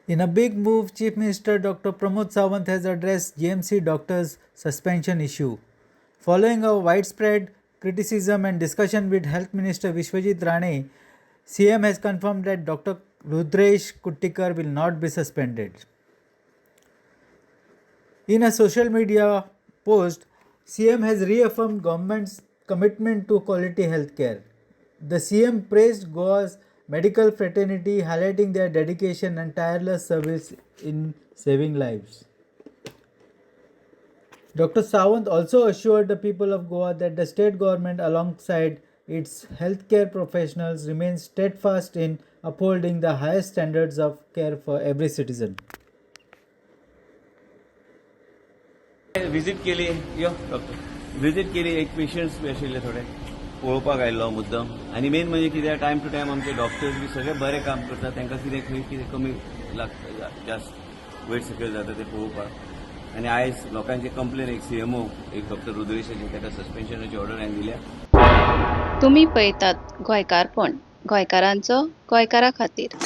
In a big move, Chief Minister Dr. Pramod Sawant has addressed GMC doctors' suspension issue. Following a widespread criticism and discussion with Health Minister Vishwajit Rane, CM has confirmed that Dr. Rudresh Kuttikar will not be suspended. In a social media post, CM has reaffirmed government's commitment to quality healthcare. The CM praised Goa's medical fraternity, highlighting their dedication and tireless service in saving lives. Dr. Sawant also assured the people of Goa that the state government, alongside its healthcare professionals, remains steadfast in upholding the highest standards of care for every citizen. Visit केली यो doctor, visit केली. एक patients बी आशिल्ले थोडे पळोवपाक आयिल्लो मुद्दम. आनी मेन म्हणजे कितें, टायम टू टायम आमचे डॉक्टर्स बी सगळे बरे काम करतात. तांकां कितें खंय कितें कमी लागता, जास्त वयर सकयल जाता ते पळोवपाक. आनी आयज लोकांचे कंप्लेन, एक सीएमओ एक डॉक्टर रुद्रेशाचे, ताका सस्पेन्शनाची ऑर्डर हांवें दिल्या. तुमी पळयतात गोंयकारपण, गोंयकारांचो गोंयकारा खातीर.